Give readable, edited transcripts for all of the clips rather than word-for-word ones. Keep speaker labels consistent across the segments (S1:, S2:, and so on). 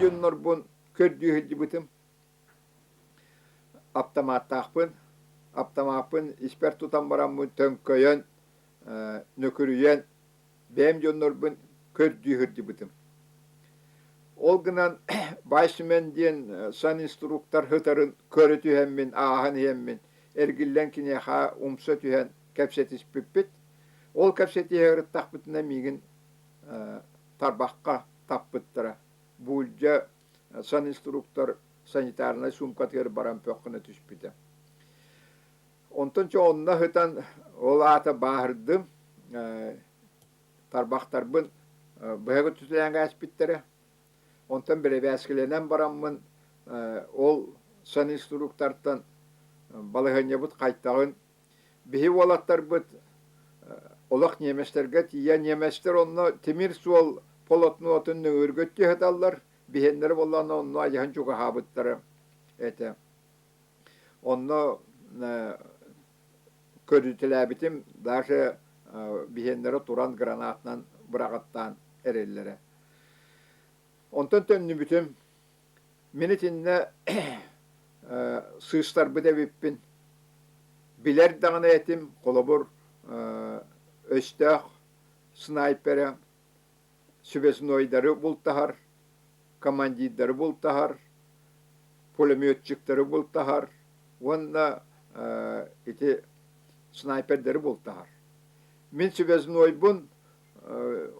S1: дьоннорбун көрдүү сылдьыбытым. Аптамааттаахпын. Аптамааппын испэр тутан бараммын төҥкөйөн, нөкүрүйэн бэйэм дьоннорбун көрдүү сылдьыбытым. Ол гынан Байсүмэн диэн санинструктор сытарын көрө түһэммин, ааһан иһэммин, эргиллэн киниэхэ умса түһэн кэпсэтиспиппит. Ол кэпсэтиһэ ырыттахпытына миигин тарбахха таппыттара. Буулдьа санинструктор санитарнай суумкатыгар баран пөх гына түспүтэ. Онтон чэ онно сытан ол аата бааһырдым, тарбахтарбын быһа көтүтэлээн кээспиттэрэ. Онтон бэрэбээскилэнэн бараммын ол санинструктортан балаһыанньабыт хайтаҕын биһи уолаттарбыт олох немецтэргэ тиийэ немецтэр онно тимир суол полотнотун нөҥүөргө түһэталлар биһиэннэрэ буоллаҕына онно айаһын чугаһаабыттара этэ. Онно көрүтэлээбитим, даже биһиэннэрэ туран гранатынан быраҕаттаан эрэллэрэ. Онтон төннүбүтүм. Мин итиннэ сыыстарбыт эбиппин. Билэр даҕаны этим, холобур, өстөөх снайпера связнойдары бултаһар, командирдары бултаһар, пулеметчиктары бултаһар уонна ити снайпердары бултаһар. Мин связнойбун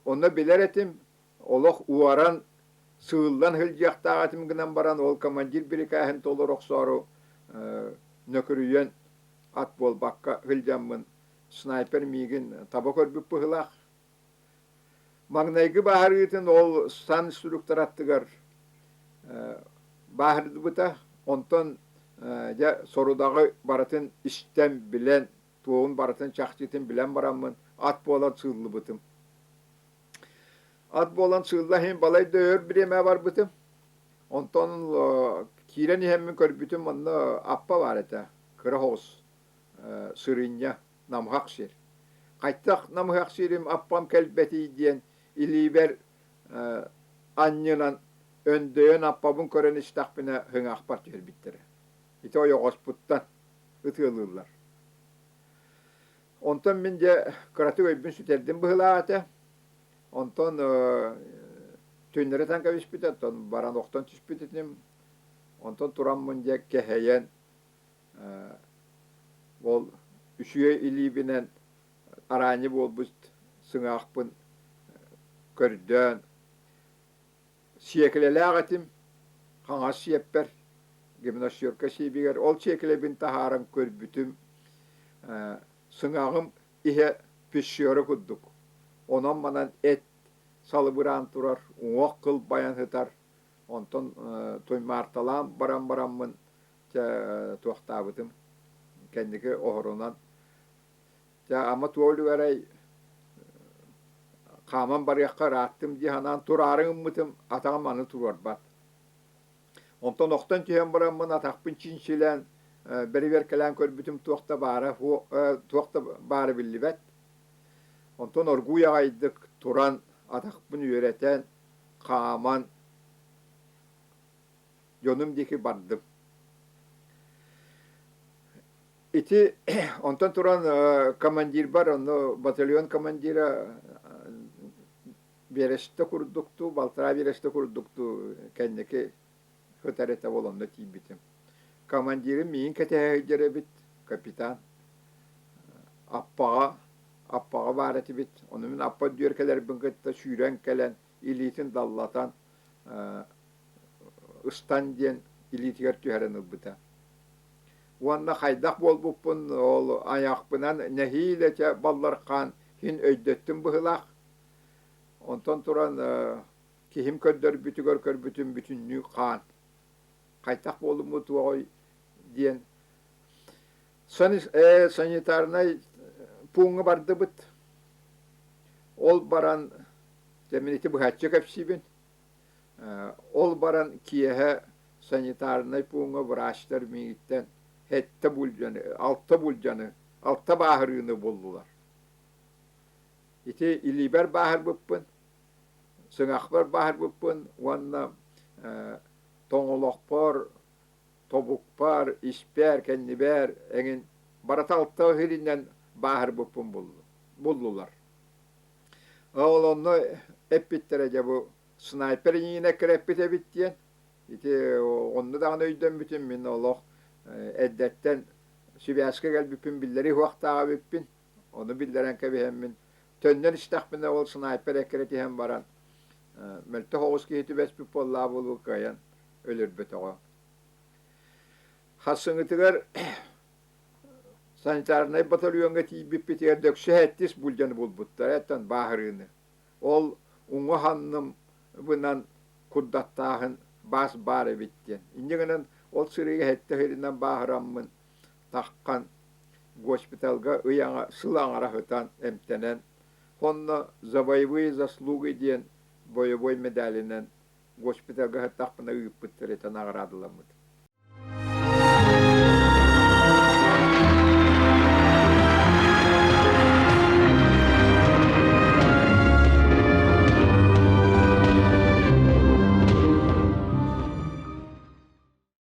S1: онно билэр этим, олох уоран, сыыллан сылдьыахтаах этим гынан баран ол командир бирикээһин толоро охсоору нөкүрүйэн ат буолбакка сылдьаммын снайпер миигин таба көрбүт быһыылаах. Маҥнайгы бааһырыытын ол сан-инструктор аттыгар бааһырдыбыта. Онтон дьэ сорудаҕы барытын истэн, билэн, туоҕун барытын чахчытын билэн бараммын ат буолан сыыллыбытым. Ат буолан сыылла иһин балай да өр бириэмэ барбытым. Онтон киирэн иһэммин көрбүтүм онно аппа баар этэ, кыра соҕус сырынньа намыһах сир. Хайдах намыһах сирим аппам кэлбэтий диэн илиибэр анньынан өндөйөн аппабын көрөн истэхпинэ сыҥаахпар түһэрбиттэрэ. Ити ойоҕоспуттан ытыалыыллар. Онтон мин дьэ кыратык өйбүн сүтэрдим быһыылаах этэ. Онтон түннэри ытан кэбиспитэ, оттон баран охтон түспүт этим. Онтон тураммын дьэ кэһэйэн Ол үчүгэй илиибинэн араанньы буолбут сыҥаахпын көрдөөн сиэкилэлээх этим, хаҥас сиэппэр, гимнастерка сиэбигэр ол сиэкилэбин таһааран көрбүтүм, сыҥааҕым иһэ пещера курдук, онон-манан эт салыбыраан турар, уҥуох кылбайан сытар, онтон туймаарталаан баран бараммын Чэ, туохтаабытым кэнники оһорунан чэ ама туох үлүгэрэй хааман барыахха ырааттым дии санаан тураары гыммытым атаҕым аны туруорбат. Онтон охтон түһэн бараммын атахпын чинчилээн бэрэбиэркэлээн көрбүтүм туох да баара туох да баара биллибэт. Онтон оргууй аҕайдык туран атахпын үөрэтэн хааман дьонум диэки бардым. Ити онтон туран командирбар онно батальон командира биэрэстэ курдуктуу, балтараа биэрэстэ курдуктуу кэнники сытар этэ ол онно тиийбитим. Командирым миигин кэтэһэ сылдьар эбит, капитан. Аппаҕа, аппаҕа баар этибит. Ону мин аппа үрдүгэр кэлэрбин кытта сүүрэн кэлэн, илиитин даллатан ыстан диэн илиитигэр түһэрэн ылбыта. Уонна хайдах буолбуппун ол айахпынан нэһиилэ чэ баллархаан иһин өйдөттүм быһыылаах. Онтон туран киһим көрдөрбүтүгэр көрбүтүм бүтүннүү хаан. Хайдах буолуммут туоҕуй диэн санитарнай пууҥҥа бардыбыт. Ол баран дьэ мин ити быһаччы кэпсиибин. Ол баран киэһэ санитарнай пууҥҥа врачтар миигиттэн сэттэ булдьаны, алта булдьаны, алта бааһырыыны буллулар. Ити илиибэр бааһырбыппын, сыҥахпар бааһырбыппын уонна тоҥолохпор, тобукпар, испэр, кэннибэр эҥин барыта алта иһиринэн бааһырбыппын буллулар. Ол онно эппиттэрэ дьэ бу снайпер иҥиинэ кирэппит эбит диэн. Ити онно даҕаны өйдөммүтүм мин олох эрдэттэн сибээскэ кэлбиппин биллэрии уһуохтаах эбиппин. Ону биллэрэн кэбиһэммин төннөн истэхпинэ ол снайпер эккирэтиһэн баран мөлтөх оҕус киһи түбэспит буоллаҕа буолуо кыайан өлөрбөтөҕө. Хассыҥытыгар санитарнай батальоҥҥа тиийбиппитигэр дөксө сэттис булдьаны булбуттара эттэн бааһырыыны. Ол уҥа санныбынан курдаттааһын баас баар эбит диэн. Инньэ гынан ол сырыыга сэттэ сиринэн бааһыраммын таххан госпиталга ый аҥа сыл аҥара сытан эмтэнэн онно за боевые заслуги диэн бойобуой медалынан госпиталга сыттахпына ыыппыттар этэ наҕараадаламмытым.